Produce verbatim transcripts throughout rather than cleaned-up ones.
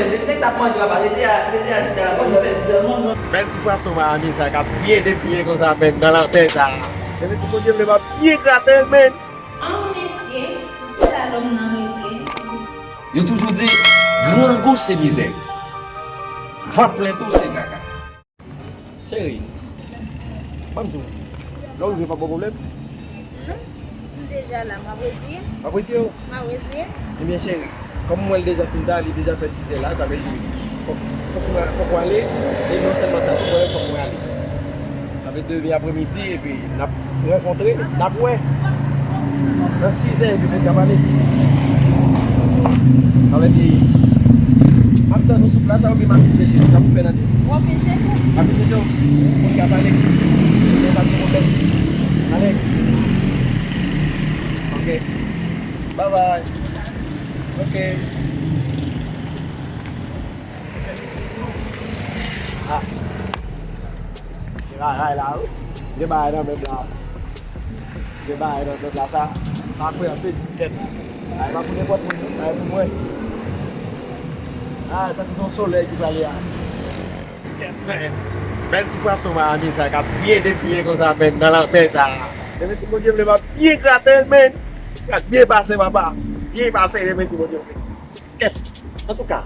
Depi nèg sa ap manje, papa, se te a, se te a chita la, manje, men. Bèl ti pwason Miami sa k ap byen defile konsa, men, nan lanmè sa. Depi si Bondye vle, m ap byen grate l, men. An mesye, se la lòm nan rete. Yo toujou di, grangou se mizè. Vant plen tou se kaka. Cheri, ban m di w, lè w rive p ap gen pwoblèm? Non, m deja la, m ap retire. W ap retire w? M ap retire. Ebyen, cheri, kòm m wè l deja fin ta, li deja fè sizè la, sa vle di, fòk, fòk mwen, fòk mwen ale, e non sèlman sa, fòk mwen, fòk mwen ale. Sa vle di demen apremidi, epi n ap rankontre, n ap wè. Nan sizè, epi pou n ka pale. Sa vle di, m ap tann ou sou plas la, oubyen m ap vin chèche w, sa pou fè nan tèt. W ap vin chèche m? M ap vin chèche w, pou n ka pale. Men pa gen pwoblèm. Ale. Ok. Bye bye. Ok. Ah. Gen bagay la, wi. Gen bagay nan menm la. Gen bagay nan menm la, sa, sa fre anpil. Kèt. Bagay pa pou nenpòt moun, non. Bagay pou mwen. Ah, sa ki se yon solèy ki prale a. Kèt, men. Bèl ti pwason Miami sa k ap byen defile konsa, men, nan lanmè sa. Demen si Bondye vle, m ap byen grate l, men. K ap byen pase, papa. Byen pase, demen si Bondye vle. Kèt. Antouka,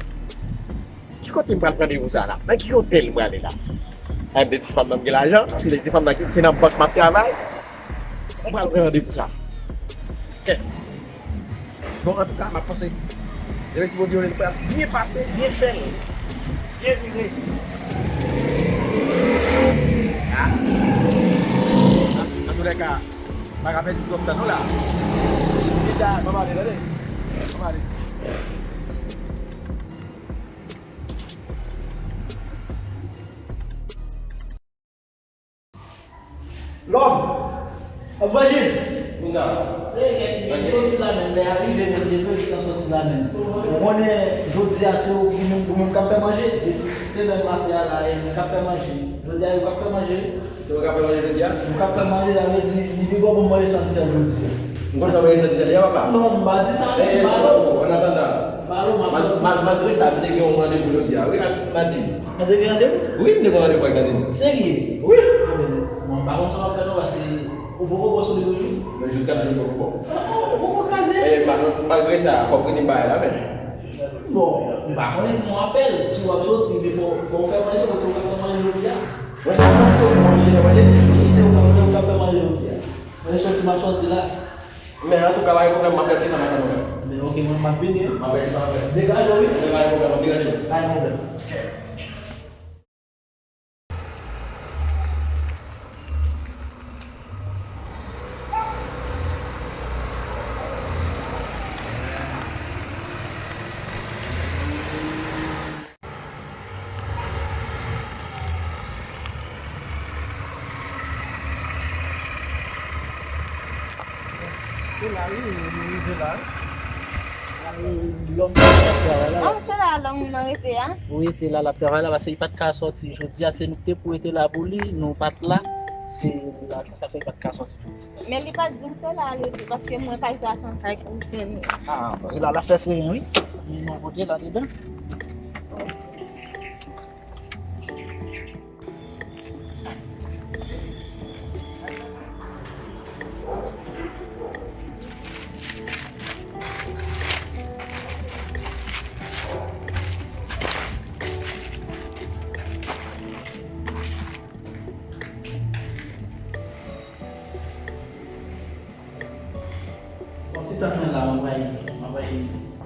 ki kote m pral pran randevou sa la? Nan ki otèl m prale la? Ay, m te di fanm nan m gen lajan, m te di fanm nan ki se nan bank m ap travay. M pral pran randevou sa. Kèt. Bon, antouka, m ap panse. Demen si Bondye vle, m pral byen pase, byen fè l. Byen vire. Ah. Antoulèka, pa ka pèdi twòp tan non la. Pita, ban m ale, tande. Ban m ale. Lòm ap manje. Moun sa. Se kèk moun soti la menm, lè a rive menm, depi yo chita soti la menm. Ou konnen, jodi a, se ou ki menm, ou menm k ap fè manje. Depi semèn pase a la, e mwen k ap fè manje. Jodi a, yo k ap fè manje. Se ou k ap fè manje jodi a? Ou k ap fè manje, sa vle di, li pi bon pou m manje san dizèt jodi a. M konn fè manje san dizèt deja, papa? Non, m pa di sa, men m pa lou. An atandan, mal-, mal-, malgre sa, m te gen yon randevou jodi a, wi, ak Nadine. Ou te gen randevou? Wi, m te gen randevou ak Nadine. Serye? Wi. Bon, m pa konn sa w ap fè non, paske ou poko bon sou li toujou? Men jiskaprezan m poko bon. Oh, oh, ou poko kraze? E, mal-, malgre sa, fò w prete m bagay la, men. Bon, m pa konnen kòman w ap fè l. Si w ap soti, men fò, fò w fè manje, paske w pa fè manje jodi a. Mwen, si m ap soti, mwen oblije fè manje. Wi, se ou k ap, ou k ap fè manje jodi a. Mwen soti, m ap soti la. Men antouka, pa gen pwoblèm, m ap gade kisa m ap fè mwen. Men ok, mwen, m ap vini, wi. M ap gade kisa m ap fè. Degaje w, wi. Men pa gen pwoblèm, m ap degaje m. Pa gen pwoblèm. Se la, wi, nou rive la. Lòm nan ap travay la. Ah, se la lòm nan rete a? Wi, se la l ap travay la, paske li pa t ka soti jodi a, se nou ki te pou rete la pou li, nou pa t la. Se la, se sa fè li pa t ka soti jodi a. Men li pa t di m se la l rete, paske m wè kay sa se yon kay kouzen li. Ah, bon, e la, l ap fè siren, wi. Men nou kote la dedan. Bon, ti tan mwen la, mwen pral, mwen pral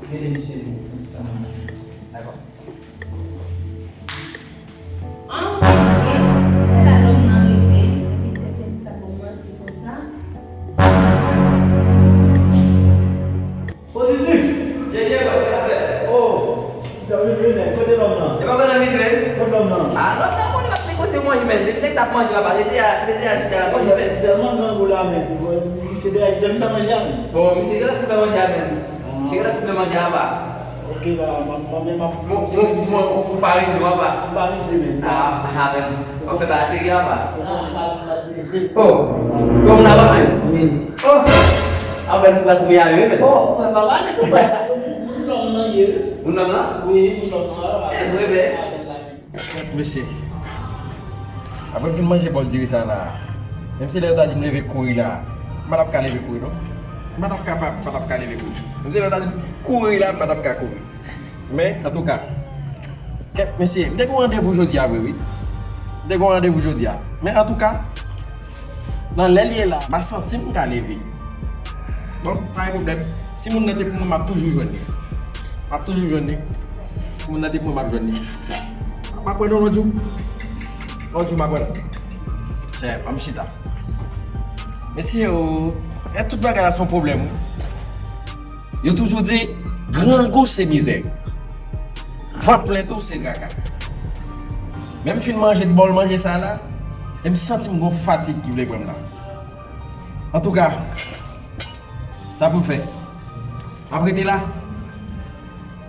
rele misye pou, pou ti tan mwen la. Dakò. An mesye, se la lòm nan rete. Epi tèt yo ta bon manti konsa. Pozitif! Ye, ye, wè, wè, wè. Oh! Kote lòm nan? E pa kote vini, men. Kote lòm nan? Ah, lòm nan konnen m ap negosye manje, men. Depi nèg sa ap manje, papa, se te a, se te a chita la, manje, men. Tèlman grangou la, men. Misye te a, te fè manje a, men. Bon, misye genlè fin fè manje a, men. Misye genlè fin fè manje a, papa. Ok, papa, m ap, m ap, m ap. Bon, bon, bon, ou pa rive, papa. M pa rive, men. Ah, ah, men. W ap fè bagay serye, papa. Oh, bon, m la, papa, men. Wi. Oh, ah, w ap fè ti pase Miami, wi, men. Oh, mwen pa pale, papa. Moun nòm lan? Wi, moun nòm lan. E vre, men. Mesye, apre m fin manje bòl diri sa la, menm si lè yo ta di m leve kouri la, m pa t ap ka leve kouri, non. M pa t ap ka, pa, pa t ap ka leve kouri. Menm si lè yo ta di m kouri la, m pa t ap ka kouri. Men, antouka, kèt, mesye, m te gen yon randevou jodi a vre, wi. M te gen yon randevou jodi a. Men, antouka, nan lè l ye la, m a santi m ka leve. Bon, pa gen pwoblèm. Si moun nan te pou mwen, m ap toujou jwenn li. M ap toujou jwenn li. Si moun nan te pou mwen, m ap jwenn li. M ap pran yon lòt jou. Lòt jou, m ap pran. Chè, ban m chita. Mesye, o, e tout bagay la se yon pwoblèm, wi. Yo toujou di, grangou se mizè. Vant plen tou se kaka. Men m fin manje bòl manje sa la, e m santi m gon fatig ki vle pran m la. Antouka, sa pou m fè? M ap rete la.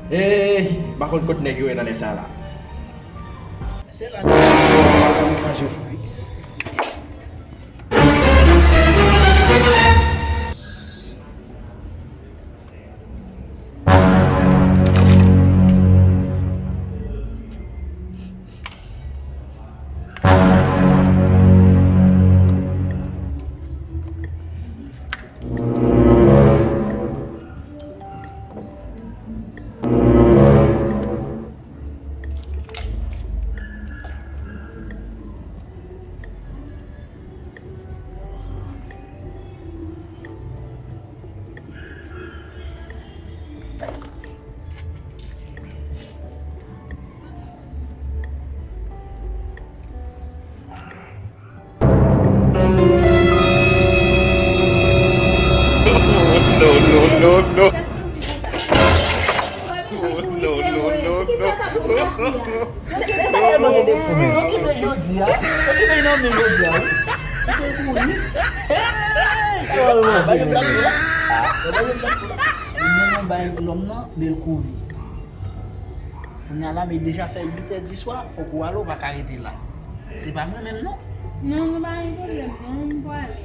E m pa konn kot nèg yo ye nan lè sa la. Se la. No, no, no, no. No, no, no, no. Sa tèlman gen defo, men. Yo kite jodi a. Yo kite nan men jodi a, wi. Misye kouri. Yo al manje, mesye. Yo bay lòm nan, men l kouri. Kounye a la, men deja fè uit è di swa, fòk ou ale, ou pa ka rete la. Se pa mwen menm, non. Non, nou pa gen pwoblèm, non, m pwale.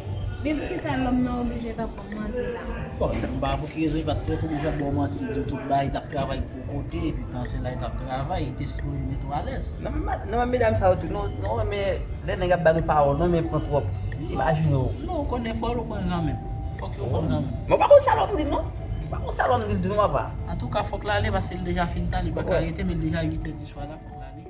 Men poukisa lòm nan oblije t ap ban m manti la? Bon, m pa wè pou ki rezon li pa t fè oblije ap ba w manti, di w tout bagay, li t ap travay pou kote, epi tan se la li t ap travay, li te sipoze mete w alèz. Non, men ma-, non, men medam sa yo tou, nou, nou renmen lè nèg ap ba nou pawòl, nou renmen pran twòp. Imajine w. Non, ou konnen fò w pran kanmenm. Fòk yo pran kanmenm. Men w pa konn sa lòm di, non? Ou pa konn sa lòm di, non, papa? Antouka, fòk l ale, paske l deja fin ta, li pa ka rete, men l deja uit è di swa la, fòk l ale.